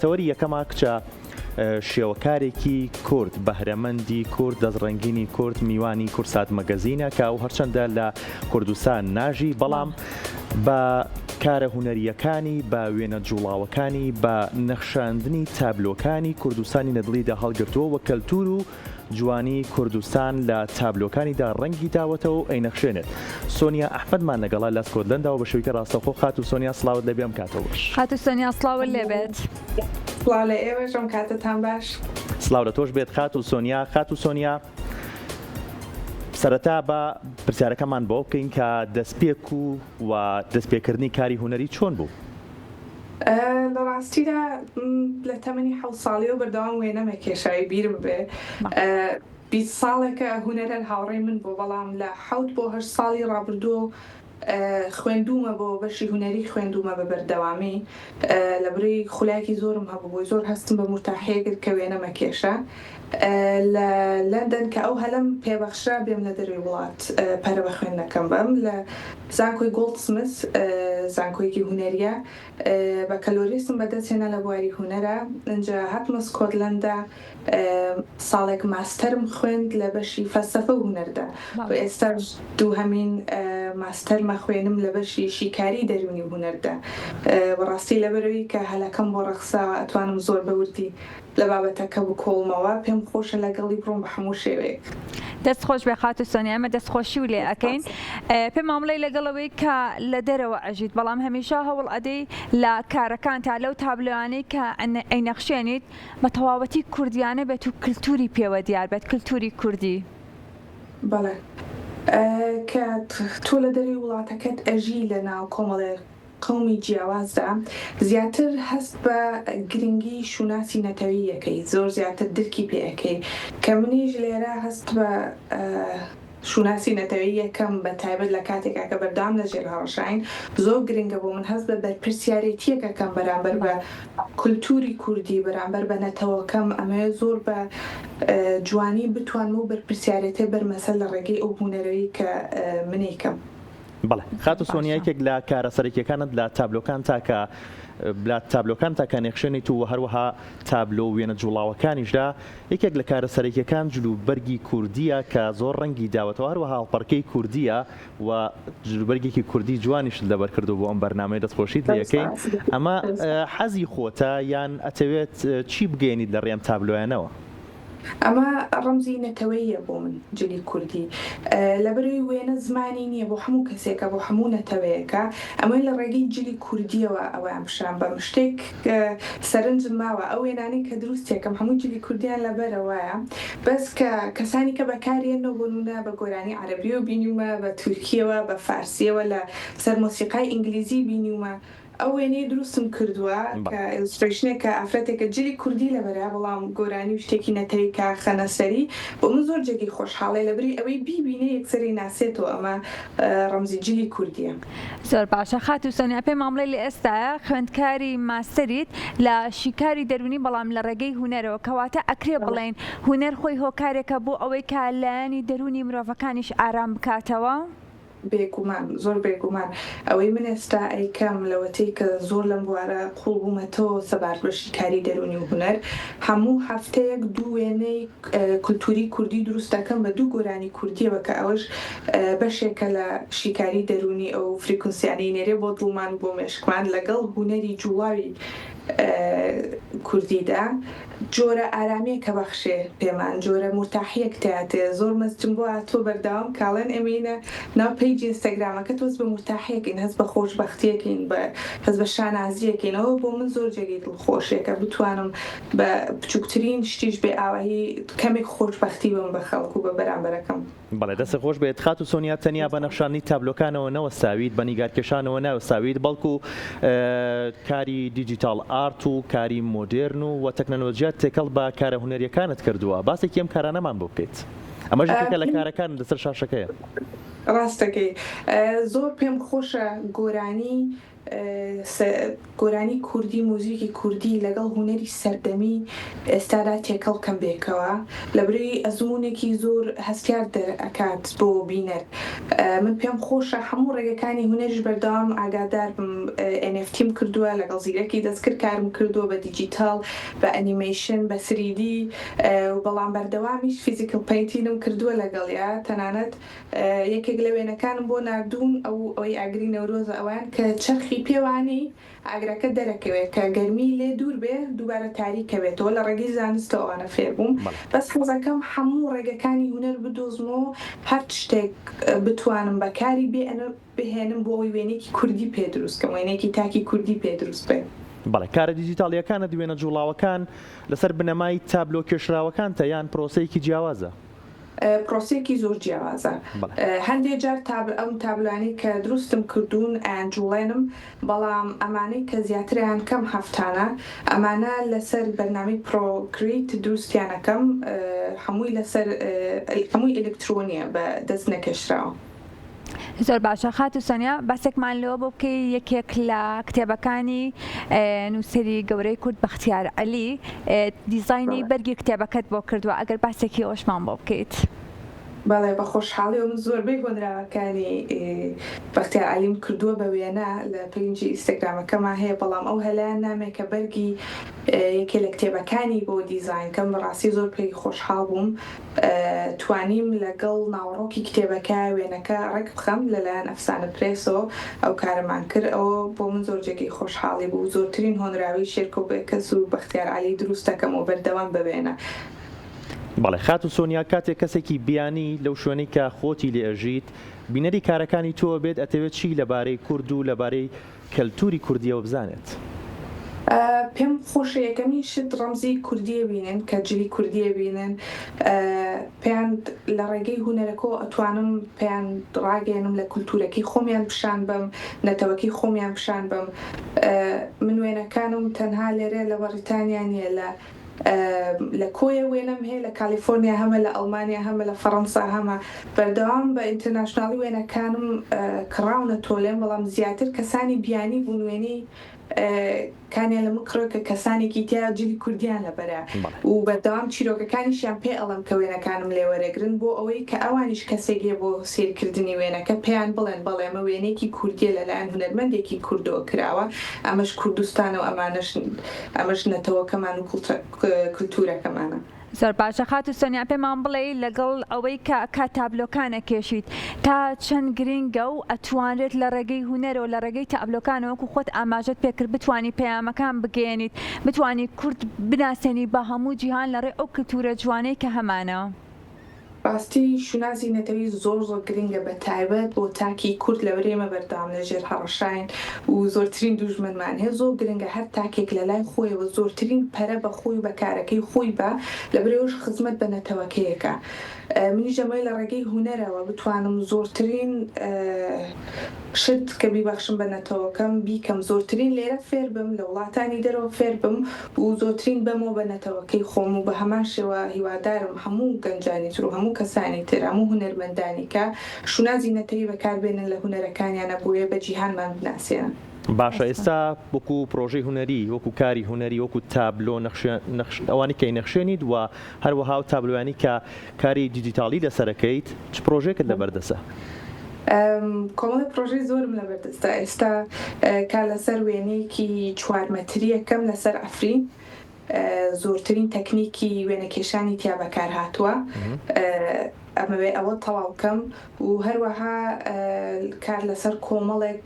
تەوەری یەکەما کچە شێوەکارێکی کورد، بەهرەمەندی کورد، دەستڕەنگینی کورد، میوانی کوردسات مەگەزینە کە ئەو هەرچەندە لە کوردستان ناژی بەڵام بە کارە هونەرییەکانی، بە وێنە جوڵاوەکانی، بە نەخشاندنی تابلۆکانی کوردستانی لە دڵیدا هەڵگرتووە و کەلتوور و جوانی کوردستان لە تابلۆکانیدا ڕەنگی داوەتەوە و ئەینەخشێنێت. سۆنیا ئەحمەدمان لەگەڵە لە سکۆتلەنداوە بە شێوەیەکی ڕاستەوخۆ خاتوو سۆنیا سڵاوت لێبێ ئەم کاتەو باش. خاتوو سۆنیا سڵاوت لێبێت. سڵاو لە ئێوەش ئەم کاتەتان باش. سڵاو لە تۆش بێت خاتوو سۆنیا. خاتوو سۆنیا سەرەتا با پرسیارەکەمان بەوە بکەین کە دەستپێک و و دەستپێکردنی کاری هونەری چۆن بوو؟ لە ڕاستیدا لە تەمەنی حەوت ساڵیەوە بەردەوام وێنەم ئەکێشاوی بیرم بێ 20 ساڵێکە هونەر هەر هاوڕێی من بووە بەڵام لە حەوت بۆ هەشت ساڵی ڕابردوو خوێندوومە بۆ بەشی هونەری خوێندوومە بە بەردەوامی لە بری خولایەکی زۆرم هەبوو بۆی زۆر هەستم بە مورتاحیە کرد کە وێنەم ئەکێشا لە لەندەن کە ئەو هەلەم پێبەخشرا بێم لە دەرەوەی وڵات پەرە بە خوێندنەکەم بەم لە زانکۆی گۆڵدسمس زانکۆیەکی هونەریە بەکەلۆریسم بەدەست هێنا لە بواری هونەرا ئینجا هاتمە سکۆتلەندا ساڵێک ماستەرم خوێند لە بەشی فەلسەفە و هونەردا و ئێستاش دووهەمین ماستەرمە خوێنم لە بەشی شیکاری دەروونی و هونەردا بەڕاستی لەبەرئەوەی کە هەلەکەم بۆ ڕەخساوە ئەتوانم زۆر بە وردی لە بابەتەکە بکۆڵمەوە پێم خۆشە لەگەڵی بڕۆم بە هەموو شێوەیەک. دەست خۆش بێ خاتوو سۆنیا ئێمە دەست خۆشی و لێ ئەکەین پێمان بڵێی لەگەڵ ئەوەی کە لە دەرەوە ئەژیت بەڵام هەمیشە هەوڵ ئەدەی لە کارەکانتا لەو تابلۆیانەی کە ئەینەخشێنیت بە تەواوەتی کوردیانە بێت و کلتوری پێوە دیار بێت کلتوری کوردی. بەڵێ کە تۆ لە دەرەوەی وڵاتەکەت ئەژی لە ناو کۆمەڵێ قەومی جیاوازدا زیاتر هەست بە گرنگی شوناسی نەتەویی ئەکەی، زۆر زیاتر درکی پێ ئەکەی، کە منیش لێرە هەست بە شوناسی نەتەوەیی ئەکەم بە تایبەت لە کاتێکا کە بەردەوام لە ژێر هەڕەشاین، زۆر گرنگە بۆ من هەست بە بەرپرسیارێتییەک ئەکەم بەرامبەر بە کولتووری کوردی، بەرامبەر بە نەتەوەکەم، ئەمەوێ زۆر بە جوانی بتوانم ئەو بەرپرسیارێتیە بەرمە سەر لە ڕێگەی ئەو هونەرەی کە من ئەیکەم. بەڵێ خاتوو سۆنیا باشە. یەکێک لە کارە سەرەکیەکانت لە تابلۆکانتا کە لە تابلۆکانتا کە نەخشێنیت و هەروەها تابلۆ و وێنە جوڵاوەکانیشدا یەکێک لە کارە سەرەکیەکان جلوبەرگی کوردیە کە زۆر ڕەنگی داوەتەوە هەروەها هەڵپەڕکێی کوردیە و جلوبەرگێکی کوردی جوانیشت لەبەر کردووە بۆ ئەم بەرنامەیە دەستخۆشیت لێ ئەکەین ئەمە حەزی خۆتە یان ئەتەوێت چی بگەیەنیت لە ڕێی ئەم تابلۆیانەوە؟ ئەمە ڕەمزی نەتەوەییە بۆ من جلی کوردی لەبەرئەوەی وێنە زمانی نییە بۆ هەموو کەسێکە بۆ هەموو نەتەوەیەکە ئەمەوێ لە ڕێگەی جلی کوردیەوە ئەوەیان پیشان بەم شتێک سەرنجم ماوە ئەو وێنانەی کە دروستیەکەم هەموو جلی کوردیان لەبەرە وایە بەس کە کەسانی کە بەکاریەنەوە بۆ نمونە بە گۆرانی عەرەبیەوە بینیومە بە تورکیەوە بە فارسیەوە لە سەر مۆسیقای ئینگلیزی بینیومە ئەو وێنەیە دروستم کردووە کە illustration ێکە ئافرەتێکە جلی کوردی لەبەرە بەڵام گۆرانی و شتێکی نەتەوی کە خەنە سەری بۆ من زۆر جێگەی خۆشحاڵیە لەبری ئەوەی بیبینێ یەکسەر ئەیناسێتەوە ئەمە ڕەمزی جلی کوردیە. زۆر باشە خاتوو سۆنیا پێمان بڵێ لە ئێستایا خوێندکاری ماستەریت لە شیکاری دەروونی بەڵام لە ڕێگەی هونەرەوە کەواتە ئەکرێ بڵێین هونەر خۆی هۆکارێکە بۆ ئەوەی کە لایەنی دەروونی مرۆڤەکانیش ئارام بکاتەوە؟ بێگومان، زۆر بێگومان. ئەوەی من ئێستا ئەیکەم، لەوەتەی کە زۆر لەم بوارە قووڵ بوومەتەوە سەبارەت بە شیکاری دەروونی و هونەر، هەموو هەفتەیەک دوو وێنەی کولتووری کوردی دروست دەکەم بە دوو گۆرانی کوردییەوە کە ئەوەش بەشێکە لە شیکاری دەروونی ئەو frequency یانەی نێرێ بۆ دڵمان و بۆ مێشکمان لەگەڵ هونەری جووڵاوی کوردیدا. جۆرە ئارامیەک ئەبەخشێ پێمان جۆرە مورتاحیەک تیا تێ زۆر مەسجم بۆ هاتووە بەردەوام کاڵێن ئێمەینە ناو page ی ئینستاگرامەکەت هەست بە مورتاحیەکەین هەست بە خۆشبەختیەکەین بە هەست بە شانازیەکەین ئەوە بۆ من زۆر جێگەی دڵخۆشیەکە بتوانم بە بچوکترین شتیش بێ ئاواهی کەمێک خۆشبەختی بم بە خەڵک و بە بەرامبەرەکەم. بەڵێ دەستت خۆش بێت خاتوو سۆنیا تەنیا بە نەخشاندنی تابلۆکانەوە نەوەستاویت بە نیگارکێشانەوە ناوەستاویت بەڵکو کاری digital art و کاری مۆدێرن و وە تەکنەلۆجیات تێکەڵ بە کارە هونەریەکانت کردووە باسێکی ئەم کارانەمان بۆ بکەیت ئەمەش یەکێکە لە کارەکانت لەسەر شاشەکەیە. ڕاستەکەی زۆر پێم خۆشە گۆرانی گۆرانی کوردی موزیکی کوردی لەگەڵ هونەری سەردەمی ئێستادا تێکەڵ کەم بێکەوە لەبری ئەزموونێکی زۆر هەستیار دەرئەکات بۆ بینەر من پێم خۆشە هەموو ڕێگەکانی هونەریش بەردەوام ئاگادار بم. NFT م کردووە، لەگەڵ زیرەکی دەستکرد کارم کردووە، بە دیجیتاڵ، بە ئەنیمەیشن، بە 3D، بەڵام بەردەوامیش physical painting م کردووە لەگەڵیا، تەنانەت یەکێک لە وێنەکانم بۆ ناردوون، ئەو ئەوەی ئاگری نەورۆزە ئەوان کە چەرخی پێوانەی ئاگرەکە دەرەکەوێ کە گەرمی لێ دوور بێ دووبارە تاریکەبێتەوە لە ڕێگەی زانستەوە ئەوانە فێر بووم بەس حەزەکەم حەموو ڕێگەکانی هونەر بدۆزمەوە هەرچ شتێک بتوانم بەکاری بێنم بهێنم بۆ ئەوەی وێنەیەکی کوردی پێ دروست کەم وێنەیەکی تاکی کوردی پێ دروست بێ. بەڵێ کارە دیجیتاڵییەکانت وێنە جوڵاوەکان لەسەر بنەمای تابلۆ کێشراوەکانتە یان پرۆسەیەکی جیاوازە؟ پرۆسەیەکی زۆر جیاوازە هەندێ جار ئەم تابلۆیانەی کە دروستم کردوون ئەیانجوڵێنم بەڵام ئەمانەی کە زیاتریان کەم هەفتانە ئەمانە لەسەر بەرنامەی Procreate دروستیان ئەکەم هەمووی لەسەر هەمووی ئەلکترۆنیە بە دەست نەکێشراوە. زۆر باشە خاتوو سۆنیا باسێکمان لەوە بۆ بکەی یەکێک لە کتێبەکانی نووسەری گەورەی کورد بەختیار عەلی دیزاینی بەرگی کتێبەکەت بۆ کردووە ئەگەر باسێکی ئەوەشمان بۆ بکەیت. بەڵێ بە خۆشحاڵیەوە من زۆربەی هۆنراوەکانی بەختیار عەلیم کردووە بە وێنە لە page ی ئینستاگرامەکەما هەیە بەڵام ئەو هەلەیان نامێ کە بەرگی یەکێ لە کتێبەکانی بۆ دیزاین کەم بەڕاستی زۆر پێی خۆشحاڵ بووم توانیم لەگەڵ ناوەڕۆکی کتێبەکە وێنەکە ڕێک بخەم، لەلایەن ئەفسانە پرێسەوە ئەو کارەمان کرد، ئەوە بۆ من زۆر جێگەی خۆشحاڵی بوو، زۆرترین هۆنراوەی شێرکۆ بێکەس و بەختیار عەلی دروست دەکەم و بەردەوام بە وێنە. بەڵێ خاتوو سۆنیا کاتێک کەسێکی بیانی لەو شوێنەی کە خۆتی لێ ئەژیت بینەری کارەکانی تۆ بێت ئەتەوێت چی لەبارەی کورد و لەبارەی کەلتوری کوردیەوە بزانێت. پێم خۆشە یەکەمین شت ڕەمزی کوردیە بینن کە جلی کوردیە بینن پێیان لە ڕێگەی هونەرەکەوە ئەتوانم پێیان ڕاگەیەنم لە کولتورەکەی خۆمیان پیشان بەم نەتەوەکەی خۆمیان پیشان بەم من وێنەکانم تەنها لێرە لە بەڕیتانیا نیە لە لە کۆیە وێنەم هەیە لە کالیفۆرنیا هەمە لە ئەڵمانیا هەمە لە فەڕەنسا هەمە بەردەوام بە international ی وێنەکانم کڕاونە تۆلێم بەڵام زیاتر کەسانی بیانی بوون وێنەی کانیان لە من کڕیوە کە کەسانێکی تیا جلی کوردیان لەبەرە و بەردەوام چیرۆکەکانیشیان پێ ئەڵێم کە وێنەکانم لێ وەرەگرن بۆ ئەوەی کە ئەوانیش کەسێک یە بۆ سەیرکردنی وێنەکە پێیان بڵێن بەڵێ ئەمە وێنەیەکی کوردیە لەلایەن هونەرمەندێکی کوردەوە کراوە ئەمەش کوردستانە و ئەمانەش ئەمەش نەتەوەکەمان و کلتورەکەمانە. زۆر باشە خاتوو سۆنیا پێمان بڵێی لەگەڵ ئەوەی کە کە تابلۆکان ئەکێشیت تا چەند گرنگە و ئەتوانرێت لە ڕێگەی هونەرەوە لە ڕێگەی تابلۆکانەوە وەکو خۆت ئاماژەت پێکرد بتوانی پەیامەکان بگەیەنیت بتوانی کورد بناسێنی بە هەموو جیهان لە ڕێی ئەو کلتورە جوانەی کە هەمانە؟ ڕاستی شوناسی نەتەوی زۆر زۆر گرنگە بە تایبەت بۆ تاکی کورد لەبەر ئێمە بەردەوام لە ژێر هەڕەشاین و زۆرترین دوژمنمان هەیە زۆر گرنگە هەر تاکێک لە لای خۆیەوە زۆرترین پەرە بە خۆی و بە کارەکەی خۆی با لەبەرئەوەش خزمەت بە نەتەوەکەیەکە منیش دەمەوێت لە ڕێگەی هونەرەوە بتوانم زۆرترین شت کە بیبەخشم بە نەتەوەکەم بیکەم زۆرترین لێرە فێر بم لە وڵاتانی دەرەوە فێر بم و زۆرترین بەمەوە بە نەتەوەکەی خۆم و بە هەمان شێوە هیوادارم هەموو گەنجانی تر و هەموو کەسانی تر هەموو هونەرمەندانی کە شوناسی نەتەوی بەکار بێنن لە هونەرەکانیانا بۆیە بە جیهانمان بناسێنن. باشە ئێستا وەکو پرۆژەی هونەری وەکو کاری هونەری وەکو تابلۆ نەخش ئەوانی کە ئەینەخشێنیت و هەروەها ئەو تابلۆیانەی کە کاری دیجیتاڵی لەسەر ئەکەیت چ پرۆژەیەکت لەبەردەسە؟ کۆمەڵێک پرۆژەی زۆرم لەبەردەستە ئێستا کار لەسەر وێنەیەکی چوار مەتریەکەم لەسەر عەفرین زۆرترین تەکنیکی وێنەکێشانی تیا بەکارهاتووە ئەمەوێ ئەوە تەواو کەم و هەروەها کار لەسەر کۆمەڵێک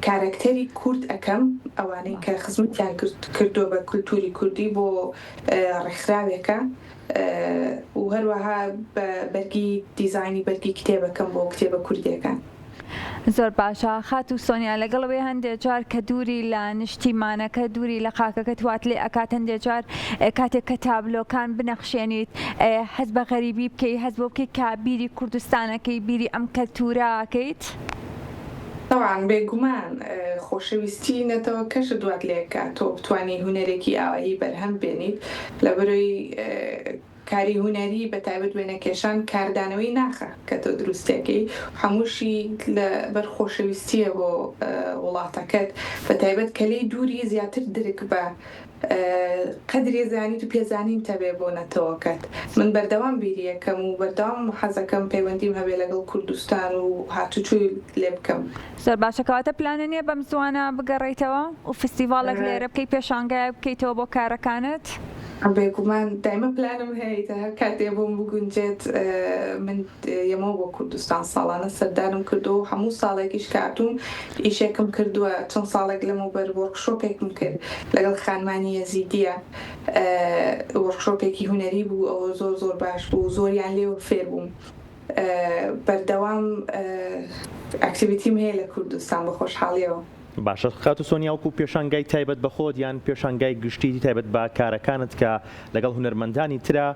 کارەکتەری کورد ئەکەم ئەوانەی کە خزمەتیان کردووە بە کولتوری کوردی بۆ ڕێکخراوێکە و هەروەها بە بەرگی دیزاینی بەرگی کتێبەکەم بۆ کتێبە کوردیەکان. زۆر باشە خاتوو سۆنیا لەگەڵ ئەوەی هەندێ جار کە دووری لە نشتیمانەکە دووری لە خاکەکەت وات لێ ئەکات هەندێ جار کاتێک کە تابلۆکان بنەخشێنیت هەست بە غەریبی بکەی هەست بۆ بکەی کە بیری کوردستانەکەی بیری ئەم کەلتورە ئەکەیت؟ تەبعەن بێگومان خۆشەویستی نەتەوەکەشت وات لێ ئەکات تۆ بتوانی هونەرێکی ئاوایی بەرهەم بێنیت لەبەرئەوەی. کاری هونەری بە تایبەت وێنەکێشان کاردانەوەی ناخە کە تۆ دروستیەکەی هەمووشی لە بەر خۆشەویستیە بۆ وڵاتەکەت بە تایبەت کە لێی دووری زیاتر درک بە قەدری زانیت و پێزانینت هەبێ بۆ نەتەوەکەت من بەردەوام بیری ئەکەم و بەردەوام حەزەکەم پەیوەندیم هەبێ لەگەڵ کوردستان و هاتوچۆی لێ بکەم. زۆر باشە کەواتە پلانە نیە بەم زوانە بگەڕێیتەوە و فستیڤاڵێک لێرە بکەی پێشانگایەک بکەیتەوە بۆ کارەکانت؟ بێگومان دایمە پلانم هەیە ئیتر هەر کاتێ بۆم بگونجێت من یەمەوە بۆ کوردستان ساڵانە سەردانم کردووە و هەموو ساڵێکیش کە هاتووم ئیشێکم کردووە چەند ساڵێک لەمەوبەر وۆرکشۆپێکم کرد لەگەڵ خانمانی یەزیدیە وۆرکشۆپێکی هونەری بوو ئەوە زۆر زۆر باش بوو زۆریان لێوە فێر بووم بەردەوام activity م هەیە لە کوردستان بە خۆشحاڵیەوە. باشە خاتوو سۆنیا وەکو پێشانگای تایبەت بە خۆت یان پێشانگای گشتی تایبەت بە کارەکانت کە لەگەڵ هونەرمەندانی ترا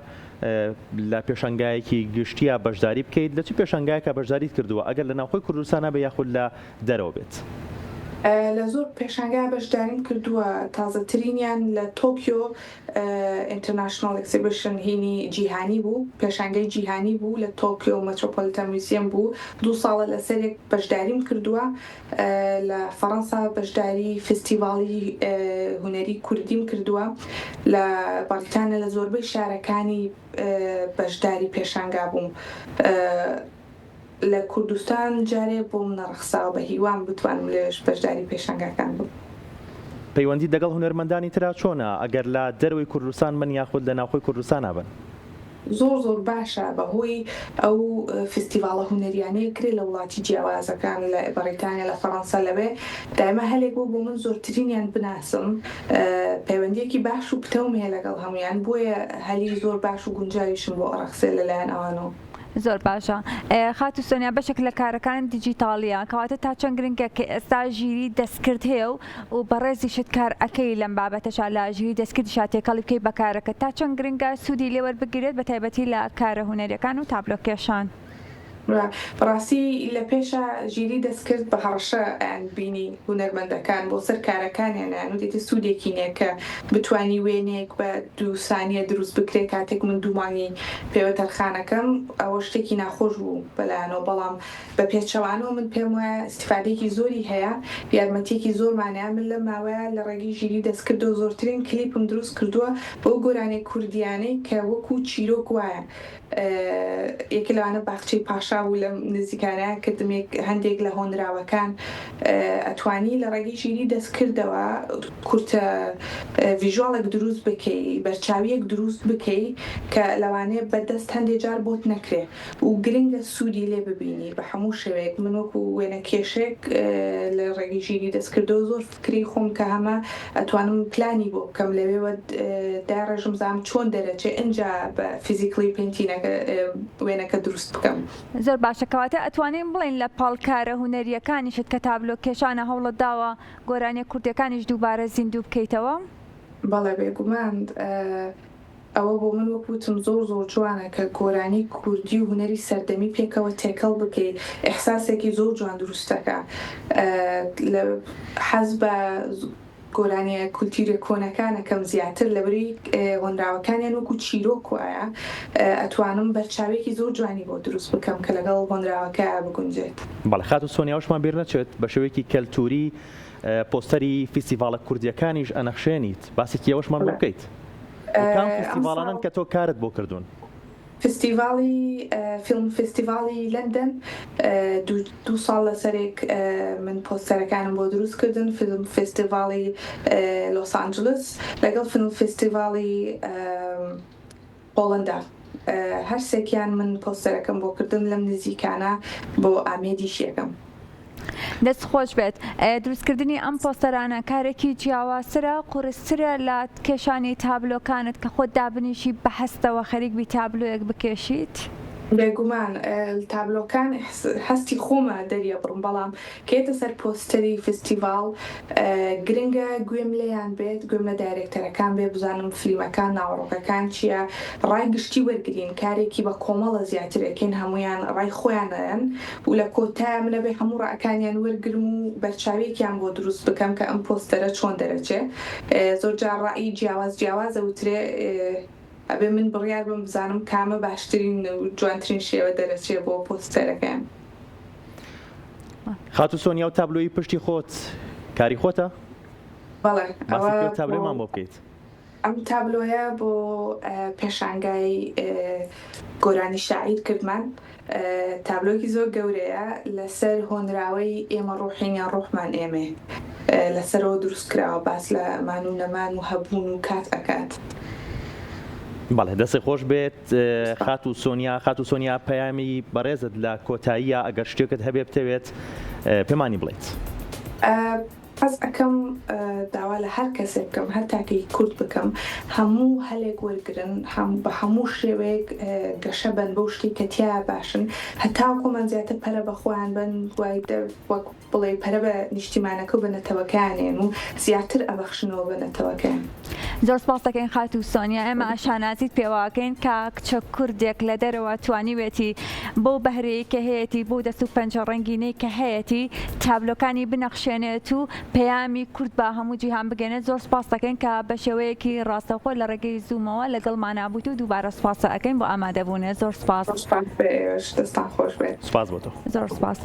لە پێشانگایەکی گشتیا بەشداری بکەیت لە چ پێشانگایەکا بەشداریت کردووە ئەگەر لە ناوخۆی کوردستانا بێ یاخود لە دەرەوە بێت؟ لە زۆر پێشانگا بەشداریم کردووە تازەترینیان لە تۆکیۆ International Exhibition هینی جیهانی بوو پێشانگای جیهانی بوو لە تۆکیۆ Metropolitan Museum بوو دوو ساڵە لەسەرێک بەشداریم کردووە لە فەڕەنسا بەشداری فستیڤاڵی هونەری کوردیم کردووە، لە بەڕیتانیا لە زۆربەی شارەکانی بەشداری پێشانگا بووم. لە کوردستان جارێ بۆم نەڕەخساوە، بە هیوام بتوانم لەوێش بەشداری پێشانگاکان بم. پەیوەندیت لەگەڵ هونەرمەندانی ترا چۆنە ئەگەر لە دەرەوەی کوردستان بن یاخود لە ناوخۆی کوردستانا بن؟ زۆر زۆر باشە بەهۆی ئەو فستیڤاڵە هونەریانەی کرێ لە وڵاتی جیاوازەکان لە بەڕیتانیا لە فەڕەنسا لەوێ دایمە هەلێک بوو بۆ من زۆرترینیان بناسم پەیوەندیەکی باش و پتەوم هەیە لەگەڵ هەموویان بۆیە هەلی زۆر باش و گونجاویشم بۆ ئەڕەخسێ لەلایەن ئەوانەوە. زۆر باشە خاتوو سۆنیا بەشێک لە کارەکان دیجیتاڵیە کەواتە تا چەند گرنگە کە ئێستا ژیری دەستکرد هەیە و و بەڕێزیشت کار ئەکەی لەم بابەتەشا لە ژیری دەستکردیشا تێکەڵی بکەی بە کارەکەت تا چەند گرنگە سوودی لێ وەربگیرێت بە تایبەتی لە کارە هونەریەکان و تابلۆ کێشان؟ بەڕاستی لە پێشا ژیری دەستکرد بە هەڕەشە ئەیان بینی هونەرمەندەکان بۆ سەر کارەکانیان ئەیان وت ئیتر سوودێکی نیە کە بتوانی وێنەیەک بە دوو سانیە دروست بکرێ کاتێک من دوو مانگی پێوە تەرخانەکەم ئەوە شتێکی ناخۆش بوو بەلایانەوە بەڵام بە پێچەوانەوە من پێم وایە ئیستیفادەیەکی زۆری هەیە، یارمەتیەکی زۆرمان هەیە، من لەم ماوەیە لە ڕێگەی ژیری دەستکردەوە زۆرترین کلیپم دروست کردووە بەو گۆرانیە کوردیانەی کە وەکو چیرۆک وایە یەکێ لەوانە باخچەی پاشا بوو لەم نزیکانەیە کردم یەک هەندێک لە هۆنراوەکان ئەتوانی لە ڕێگەی ژیری دەستکردەوە کورتە visual ێک دروست بکەی بەرچاویەک دروست بکەی کە لەوانەیە بەدەست هەندێ جار بۆت نەکرێ و گرنگە سوودی لێ ببینی بە هەموو شێوەیەک من وەکو وێنەکێشێک لە ڕێگەی ژیری دەستکردەوە زۆر فکری خۆم کە هەمە ئەتوانم پلانی بۆ بکەم لەوێوە داڕێژم زانم چۆن دەرەچێ ئنجا بە physically painting ەکە وێنەکە دروست بکەم. زۆر باشە کەواتە ئەتوانین بڵێین لە پاڵ کارە هونەرییەکانیشت کە تابلۆ کێشانە هەوڵت داوە گۆرانیە کوردیەکانیش دووبارە زیندوو بکەیتەوە؟ بەڵێ بێگومان. ئەوە بۆ من وەک وتم زۆر زۆر جوانە کە گۆرانی کوردی و هونەری سەردەمی پێکەوە تێکەڵ بکەی ئیحساسێکی زۆر جوان دروست دەکا لە حەز بە گۆرانیە کولتیرە کۆنەکان ئەکەم زیاتر لەبری هۆنراوەکانیان وەکو چیرۆک وایە ئەتوانم بەرچاوێکی زۆر جوانی بۆ دروست بکەم کە لەگەڵ هۆنراوەکە بگونجێت. بەڵێ خاتوو سۆنیا ئەوشمان بیر نەچێت بە شێوەیەکی کەلتوری پۆستەری فیستیڤاڵە کوردیەکانیش ئەنەخشێنیت باسێکی ئەوەشمان بۆ بکەیت و کام فیستیڤاڵانەن کە تۆ کارت بۆ کردوون؟ فستیڤاڵی فیلم فستیڤاڵی لەندەن دوو ساڵ لەسەرێک من پۆستەرەکانم بۆ دروست کردن فیلم فستیڤاڵی لۆس ئانجلس لەگەڵ فیلم فستیڤاڵی پۆڵەندا هەرسێکیان من پۆستەرەکەم بۆ کردن لەم نزیکانە بۆ ئامێدیش یەکەم. دەست خۆش بێت. دروستکردنی ئەم پۆستەرانە کارێکی جیاوازترە، قورسترە لە کێشانی تابلۆکانت کە خۆت دابنیشی بە هەستەوە خەریک بی تابلۆیەک بکێشیت؟ بێگومان تابلۆکان هەستی خۆمە دەریەبڕم بەڵام کە یەتە سەر پۆستەری فستیڤاڵ گرنگە گوێم لێیان بێت گوێم لە دایرێکتەرەکان بێ بزانم فلیمەکان ناوەڕۆکەکان چیە ڕای گشتی وەرگرین کارێکی بە کۆمەڵە زیاتر ئەکەین هەموویان ڕای خۆیان ئەیەن و لە کۆتایا من ئەبێ هەموو ڕاکانیان وەرگرم و بەرچاویەکیان بۆ دروست بکەم کە ئەم پۆستەرە چۆن دەرەچێ زۆر جار ڕای جیاواز جیاواز ئەوترێ. ئەبێ من بڕیار بەم بزانم کامە باشترین و جوانترین شێوە دەرەچێ بۆ پۆستەرەکەیان. خاتوو سۆنیا و تابلۆی پشتی خۆت کاری خۆتە؟ بەڵێ باسی ئەوە پێ بۆ تابلۆمان بۆ بکەیت. ئەم تابلۆیە بۆ پێشانگای گۆرانی شاعیر کردمان تابلۆیەکی زۆر گەورەیە لەسەر هۆنراوەی ئێمە ڕۆحین یان ڕۆحمان ئێمەیە لەسەرەوە دروست کراوە باس لە مان و نەمان و هەبوون و کات ئەکات. بەڵێ دەستت خۆش بێت خاتوو سۆنیا. خاتوو سۆنیا پەیامی بەڕێزت لە کۆتاییە ئەگەر شتێکت هەبێ بتەوێت پێمانی بڵێیت. حەز ئەکەم داوا لە هەر کەسێ بکەم هەر تاکێکی کورد بکەم هەموو هەلێک وەرگرن بە هەموو شێوەیەک گەشە بەن بەو شتەی کە تیایا باشن هەتاکۆمان زیاتر پەرە بە خۆیان بەن وای وەک بڵێی پەرە بە نیشتیمانەکە و بە نەتەوەکەیان ئەیەن و زیاتر ئەبەخشنەوە بە نەتەوەکەیان. زۆر سپاست دەکەین خاتوو سۆنیا ئێمە شانازیت پێوەکەین کە کچە کوردێک لە دەرەوە توانیوێتی بەو بەهرەیەی کە هەیەتی بەو دەست و پەنجە ڕەنگینەی کە هەیەتی تابلۆکانی بنەخشێنێت و پەیامی کورد بە هەموو جیهان بگەێنێت زۆر سپاست دەکەین کە بە شێوەیەکی ڕاستەوخۆ لە ڕێگەی زوومەوە لەگەڵمانا بوویت و دووبارە سپاست ئەکەین بۆ ئامادەبوونت زۆر سپاس. زۆر سپاس بۆ ئێوەش دەستان خۆش بێت. سپاس بۆ تۆ. زۆر سپاس.